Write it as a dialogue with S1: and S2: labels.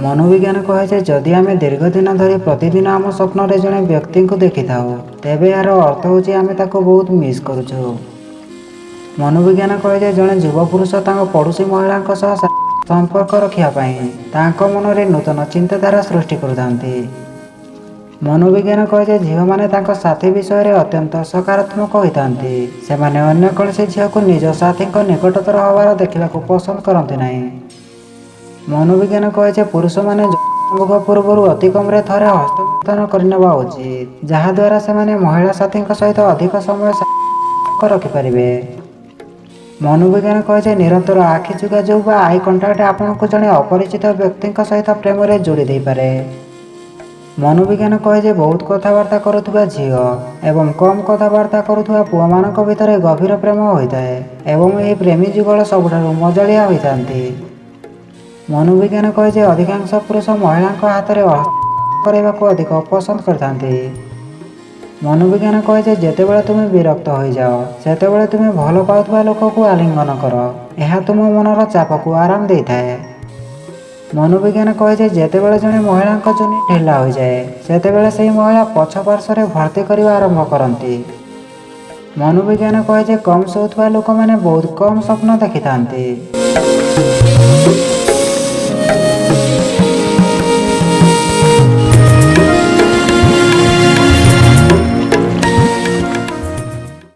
S1: ମନୋବିଜ୍ଞାନ କହେ ଯେ ଯଦି ଆମେ ଦୀର୍ଘ ଦିନ ଧରି ପ୍ରତିଦିନ ଆମ ସ୍ୱପ୍ନରେ ଜଣେ ବ୍ୟକ୍ତିଙ୍କୁ ଦେଖିଥାଉ, ତେବେ ଏହାର ଅର୍ଥ ହେଉଛି ଆମେ ତାକୁ ବହୁତ ମିସ୍ କରୁଛୁ। ମନୋବିଜ୍ଞାନ କହେ ଯେ ଜଣେ ଯୁବ ପୁରୁଷ ତାଙ୍କ ପଡ଼ୋଶୀ ମହିଳାଙ୍କ ସହ ସମ୍ପର୍କ ରଖିବା ପାଇଁ ତାଙ୍କ ମନରେ ନୂତନ ଚିନ୍ତାଧାରା ସୃଷ୍ଟି କରୁଥାନ୍ତି। ମନୋବିଜ୍ଞାନ କହେ ଯେ ଝିଅମାନେ ତାଙ୍କ ସାଥୀ ବିଷୟରେ ଅତ୍ୟନ୍ତ ସକାରାତ୍ମକ ହୋଇଥାନ୍ତି। ସେମାନେ ଅନ୍ୟ କୌଣସି ଝିଅକୁ ନିଜ ସାଥୀଙ୍କ ନିକଟତର ହେବାର ଦେଖିବାକୁ ପସନ୍ଦ କରନ୍ତି ନାହିଁ। ମନୋବିଜ୍ଞାନ କହେ ଯେ ପୁରୁଷମାନେ ଯୌନଭୋଗ ପୂର୍ବରୁ ଅତି କମରେ ଥରେ ହସ୍ତମୈଥୁନ କରିନେବା ଉଚିତ, ଯାହାଦ୍ୱାରା ସେମାନେ ମହିଳା ସାଥୀଙ୍କ ସହିତ ଅଧିକ ସମୟ ରଖିପାରିବେ। ମନୋବିଜ୍ଞାନ କହେ ଯେ ନିରନ୍ତର ଆଖି ଯୋଗାଯୋଗ ବା I contact ଆପଣଙ୍କୁ ଜଣେ ଅପରିଚିତ ବ୍ୟକ୍ତିଙ୍କ ସହିତ ପ୍ରେମରେ ଯୋଡ଼ି ଦେଇପାରେ। ମନୋବିଜ୍ଞାନ କହେ ଯେ ବହୁତ କଥାବାର୍ତ୍ତା କରୁଥିବା ଝିଅ ଏବଂ କମ୍ କଥାବାର୍ତ୍ତା କରୁଥିବା ପୁଅମାନଙ୍କ ଭିତରେ ଗଭୀର ପ୍ରେମ ହୋଇଥାଏ ଏବଂ ଏହି ପ୍ରେମୀ ଯୁଗଳ ସବୁଠାରୁ ମଜାଳିଆ ହୋଇଥାନ୍ତି। ମନୋବିଜ୍ଞାନ କହେ ଯେ ଅଧିକାଂଶ ପୁରୁଷ ମହିଳାଙ୍କ ହାତରେ କରିବାକୁ ଅଧିକ ପସନ୍ଦ କରିଥାନ୍ତି। ମନୋବିଜ୍ଞାନ କହେ ଯେ ଯେତେବେଳେ ତୁମେ ବିରକ୍ତ ହୋଇଯାଅ, ସେତେବେଳେ ତୁମେ ଭଲ ପାଉଥିବା ଲୋକକୁ ଆଲିଙ୍ଗନ କର। ଏହା ତୁମ ମନର ଚାପକୁ ଆରାମ ଦେଇଥାଏ। ମନୋବିଜ୍ଞାନ କହେ ଯେ ଯେତେବେଳେ ଜଣେ ମହିଳାଙ୍କ ଯୋନି ଢିଲା ହୋଇଯାଏ, ସେତେବେଳେ ସେହି ମହିଳା ପଛ ପାର୍ଶ୍ୱରେ ଭର୍ତ୍ତି କରିବା ଆରମ୍ଭ କରନ୍ତି। ମନୋବିଜ୍ଞାନ କହେ ଯେ କମ୍ ଶୋଉଥିବା ଲୋକମାନେ ବହୁତ କମ୍ ସ୍ୱପ୍ନ ଦେଖିଥାନ୍ତି।